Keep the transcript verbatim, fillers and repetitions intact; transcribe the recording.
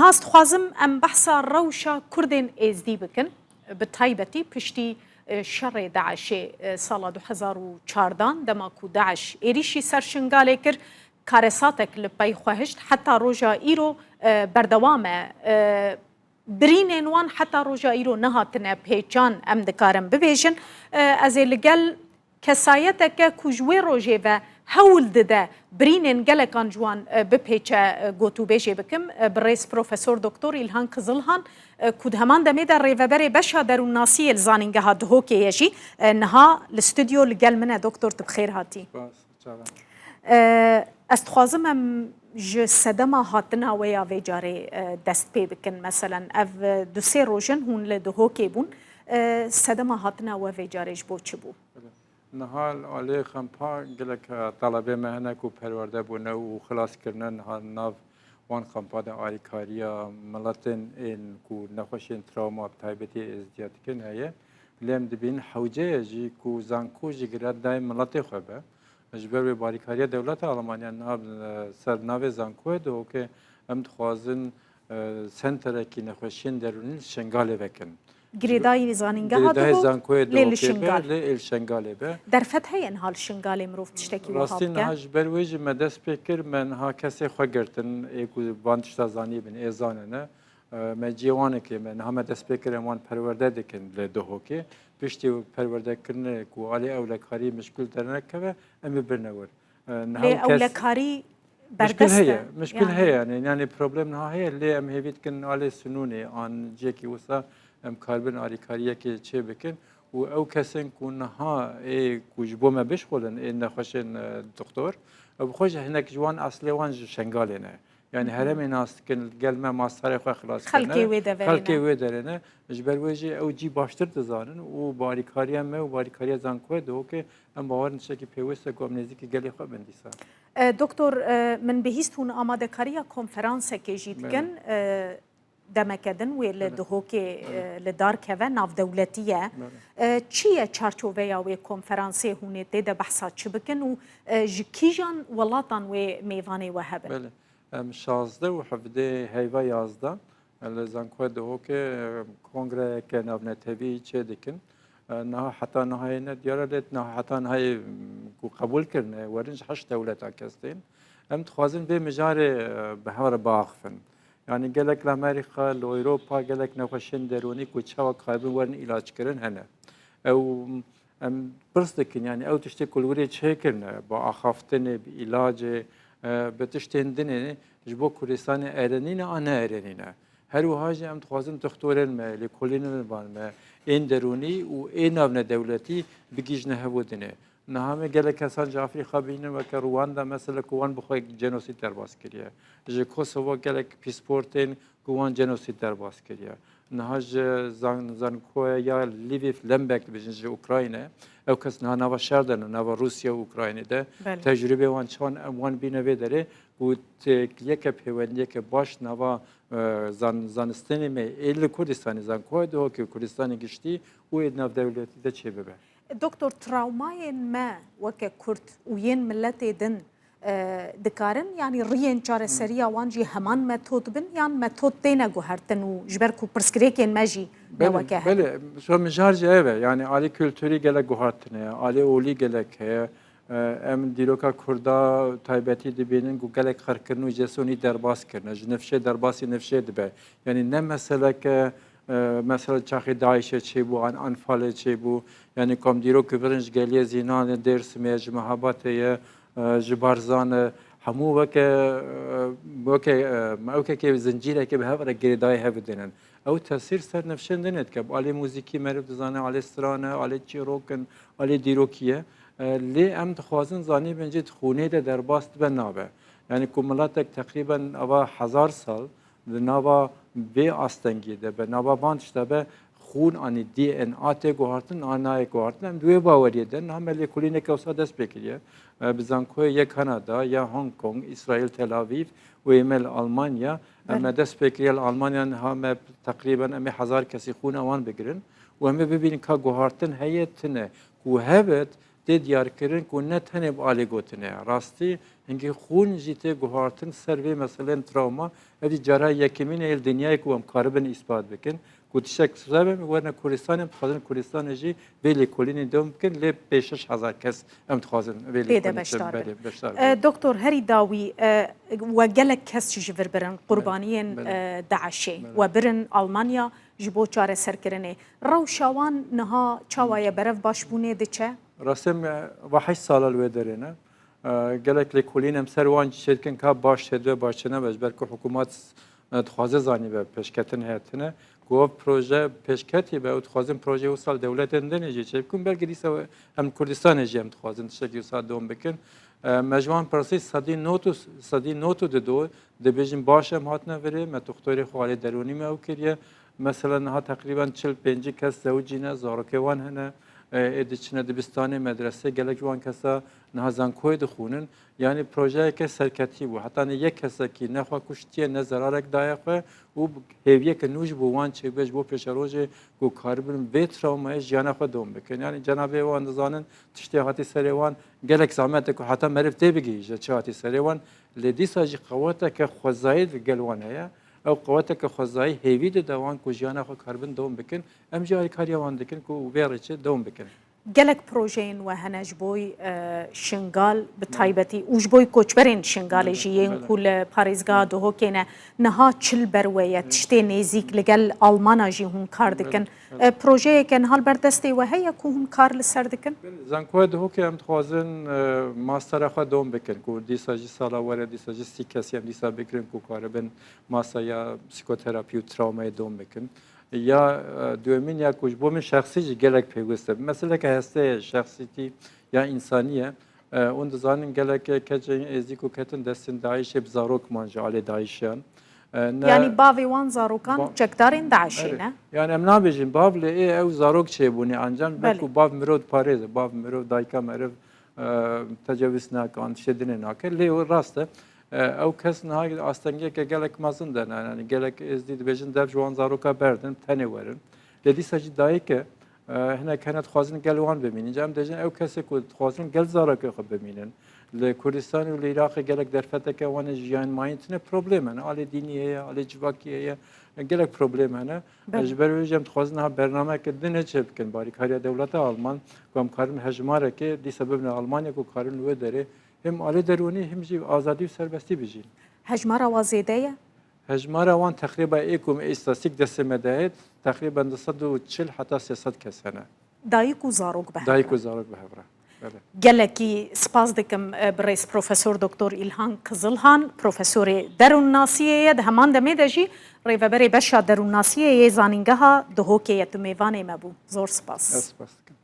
Ez dixwazim em behsa rewşa Kurdên Êzdî bikin, bi taybetî piştî, e, şerê DAIŞê, e, sala du hezar û çardan, dema ku DAIŞ êrîşî ser Şingalê kir, karesatek li pey xwe hişt, heta roja îro, e, berdewam e. E, birînên wan heta roja îro nehatine pêçan, em dikarin bibêjin. E, ez ê li gel kesayeteke ku ji wê rojê ve hewl dide birînên gelekan ji wan, e, bipêçe, e, gotûbêjê bikim. E, birêz Profesor Doktor Îlhan Kizilhan, e, ku di heman demê de rêveberê beşa derûnnasiyê li Zanîngeha Duhokê ye jî, e, niha li stûdyo li gel min e. Doktor, tu bi xêr hatî. Spas, çawa? E, ez dixwazim em ji sedema hatina we ya vê carê, e, dest pê bikin. Meselen, ev, e, du sê roj in hûn li Duhokê bûn. E, sedema hatina we vê carê ji bo çi bû? Niha li alê kampa gelek, e, talebê me hene ku perwerde bûne û xilas kirine. Niha nav wan kampa de alîkariya miletên ên ku nexweşiyên trawma, bi taybetî êzdiya dikin, heye. Lê em dibînin hewce ye jî ku zanko jî girêdayî miletê xwe be. Ji ber wê barîkariya dewleta Almanya niha, e, ser navê zankoyê de, weke em dixwazin, e, senterekî nexweşiyên derûnî li Şengalê vekin. Girêdayî zanîngeha Girêdayî dibo, zankoyê lê li Duhokê be, Şingal. Lê ê li Şengalê be. Derfet heye niha li Şingalê mirov tiştekî wiha Rastî bike? Niha ji ber wê jî me dest pê kir, me niha kesê xwe girtin, ê ku van tişta zanîbin, ê zanine. E, me cihê wan ê kê me, niha me dest pê kir, em wan perwerde dikin li Duhokê. Piştî perwerdekirinê ku alê ewlekarî mişkil dernekeve, em ê birine wir. E, niha Lê kes ewlekarî Mişkil berdest heye, e, mişkil yani. Heye yani, yani problem niha heye, lê em hêvî dikin alê Sinûnê an cihekî wisa em karibin alîkariyekê çê bikin û ew kesên ku niha ê ku ji bo me bişxulin, ê nexweşên, e, doktor, ew bi xwe jî hinek ji wan eslê wan ji Şengalê ne. Yani heremê nas dikin, gel me mastarê xwe xilas kirine. Xelkê wê deverê ne. Xelkê wê derê ne. Ji ber wê jî ew cî baştir dizanin û barîkariya me û barîkariya zankoyê Duhokê em bawer in tiştekî pêwîst e ku em nêzîkî gelê xwe bin dîsa. E, Doktor, e, min bihîst hûn amadekariya konferansekê jî dikin. Belê. E, demeke din wê li Belê. Duhokê, Belê. E, li dar keve, navdewletî ye. Belê. E, çi ye çarçoveya wê konferansê, hûn ê tê de behsa çi bikin û, e, ji kîjan welatan wê mêvanê we hebin? Belê. Em şazdeh û hevdeh heyva yazdeh li Zankoya Duhokê, e, kongreyeke navnetewî çê dikin. E, niha heta niha yê ne diyar e, lê niha heta niha yê, m, ku qebûl kirine, werin ji heşt dewleta kes tên. Em dixwazin vê mijarê, e, bi hev re biaxifin. Yani gelek li Amerîka, li Ewropa, gelek nexweşiyên derûnî ku çawa karibin werin îlaçkirin hene. Ew, em pirs dikin, yani ew tiştê ku li wir ê çêkirine, bi axaftinê, bi îlacê, e, bi tiştên dinê, ji bo Kurdistanê erenî ne an ne erenî ne. Her wiha jî em dixwazin dixtorên me, lêkolînên van me, ên derûnî û ên navnedewletî bigihîjine hev û dinê. Niha me gelek kesan ji Afrîka bînin weke Rwanda mesela ku wan bi xwe cenosîd derbas kiriye. Ji Kosovo gelek pîsportên ku wan cenosîd derbas kiriye. Niha ji zan-, zankoya ya Lviv Lemberg dibêjin ji Ukrayne. Ew kes niha nava şer de ne, nava Rûsya û Ukraynê de. Belê. Tecrûbê wan çawan em wan bîne vê derê ku têkiliyeke pêwendiyeke baş nava, e, zan-, zanistinê me ê li Kurdistanê, zankoya Duhokê û Kurdistanê giştî û ê navdewletî de çêbibe. Doktor, trawmayên me weke Kurd û yên miletê din, e, dikarin, yanî riyên çareseriya wan jî heman metod bin, yan metod têne guhertin û ji ber ku pirsgirêkên me jî ne Belê, weke hev in? Belê, so mijar jî ev e, yanî alî kulturî gelek guhertin heye, alî olî gelek heye. E, em dîroka Kurda taybetî dibînin ku gelek xerkirin û jestonî derbas kirine, ji nifşê derbasî nifşê dibe. Yanî ne meseleke, e, mesela çaxê DAIŞê çêbû, an Anfalê çêbû. Yanî kom dîrok kivirin ji geliyê Zînanê, Dêrsimê, ji Mehabatê ye, e, ji Barzan e, hemû weke, e, weke, e, ewkekê zincîrekê bi hev re girêdayî hev dinin. Ew tesîr ser nifşên dinê dike. Bi alî muzîkî meriv dizane, alî stran e, alî çîrok in, alî dîrokî ye. E, lê em dixwazin zanîbin jî di xûnê de derbas dibe nabe. Yanî ku miletek teqrîben ava hezar sal di nava vê astengiyê de be, nava van tişta be, xûn anî D N A tê guhartin, an nayê guhartin. Em di wê baweriyê de niha me lêkolîneke wisa dest pê kiriye. E, bi zankoyê ya Kanada, ya Hong Kong, Îsraîl, Tel Avîv û ê me li Almanya. Em Belê. Me dest pê kiriye li Almanya, niha me teqrîben em ê hezar kesî xûna wan bigirin û em ê bibînin ka guhartin heye tine ku hebit tê diyarkirin ku ne tenê bi alî gotinê ye. Rastî hingî xûn jî tê guhartin ser vê meselên trawma. Ev jî cara yekemîn e li dinyayê ku em karibin îspat bikin ku tiştek suzar be, em werine Kurdistanê, em dixwazin Kurdistanê jî vê lêkolînê dewam bikin, lê pênc şeş hezar kes em dixwazin vê Pê de lêkolînê beşdar bin. Belê, beşdar E, bin. Doktor, herî dawî, e, we gelek kes jî ji vir birin, qurbaniyên, Belê. e, DAIŞê. Belê. We birin Almanya ji bo çareserkirinê. Rewşa wan niha çawa ye, berev başbûnê diçe? Rastî em, e, va heşt sala li wê derê ne. E, gelek lêkolîn em ser wan çêdikin ka baş çêdibe, baş çênebe, ji ber ku hikûmet, e, dixwaze zanîbe pêşketin heye tune. Ku ev proje pêşketî be û dixwazin projeyê wisa li dewletên din jî çêbikin. Belkî dîsa em Kurdistanê jî em dixwazin tiştekî wisa dom bikin. E, me ji wan pirsî sedî nod û, sedî nod û dido dibêjin baş em hatine virê, me toxtorê xwe alê derûnî me ew kiriye. Mesela niha teqrîben çil pêncî kes zewicî ne, zarokê wan hene, e, ê diçine dibistanê, medresê, gelek ji wan kesa niha zankoyê dixwînin. Yanî projeyeke serketî bû. Heta ne yek kesekî ne xwe kuştiye, ne zerarek daye xwe û hêviyeke nû ji bo wan çêbe ji bo pêşerojê ku karibin vê trawmayê jiyana xwe dom bikin. Yanî cenabê wan dizanin tiştê hatî serê wan gelek zehmet e ku heta meriv tê bigihîje çi hatî serê wan. Lê dîsa jî qeweteke xwezayî li gel wan heye. Ew qeweteke xwezayî hêvî dide wan ku jiyana xwe karibin dom bikin. Em jî alîkariya wan dikin ku vê rêçê dom bikin. Gelek projeyên we hene ji bo, e, Şingal bi Belê. taybetî û ji bo koçberên Şingalê Belê, jî yên belê. ku li parêzgeha Belê. Duhokê ne. Niha çi li ber we ye? Belê. Tiştê nêzîk li gel Almana jî hûn kar Belê, dikin. belê. E, projeyeke niha li ber destê we heye ku hûn kar li ser dikin? Belê, zankoya Duhokê em dixwazin, e, mastera xwe dom bikin ku dîsa jî sala were, dîsa jî sî kesî em dîsa bigirin ku karibin mastereya psîkoterapî û trawmayê dom bikin. Ya, e, duyemîn ya ku ji bo min şexsî jî gelek pêwist e. Meseleke hestê ye, şexsîtî ya însanî ye. E, hûn dizanin gelek keçên êzî ku ketin destên DAIŞê bi zarok man ji alê DAIŞiyan. E, ne Yanî bavê wan zarokan Ba- çekdarên DAIŞê Evet. ne? Yani em nabêjin bav lê ê ew zarok çêbûne. Ancak Belê. belku bav mirov diparêze. Bav mirov dayika meriv, e, tecawîz nake, an tiştê dinê nake. Lê o rast e. E, ew kes niha astengiyeke gelek mezin de ne. Yani gelek êzdî dibêjin dev ji wan zaroka berdin, tenê werin. Lê dîsa jî dayik e, e, hinek hene dixwazin gel wan bimînin. Em dêjin ew kesê ku dixwazin gel zarokê xwe bimînin. Li Kurdistan û li Iraqê gelek derfeteke wan ê jiyan mayîn tune problem hene. Alê dînî heye, alê civakî heye. Gelek problem hene. Belê. Ji ber wê jî em dixwazin niha bernameyeke din ê çêbikin. Barîkariya dewleta Alman ku em karin hejmareke dîsa bibine Almanya ku karin li wê derê him alê derûnî him jî azadî û serbestî bijîn. Hejmara wa zêde ye? Hejmara wan teqrîba ê ku me îstatîstîk destê me de heye, teqrîben du sed û çil heta sê sed kes hene. Dayik û zarok bi hev re. Dayik û zarok bi hev re. Belê. Gelekî spas dikim, e, birêz Profesor Doktor Îlhan Kizilhan, profesorê derûnnasiyê ye, di heman demê de jî rêveberê beşa derûnnasiyê yê Zanîngeha Duhokê ye. Tu mêvanê me bû. Zor spas. Ez spas dikim.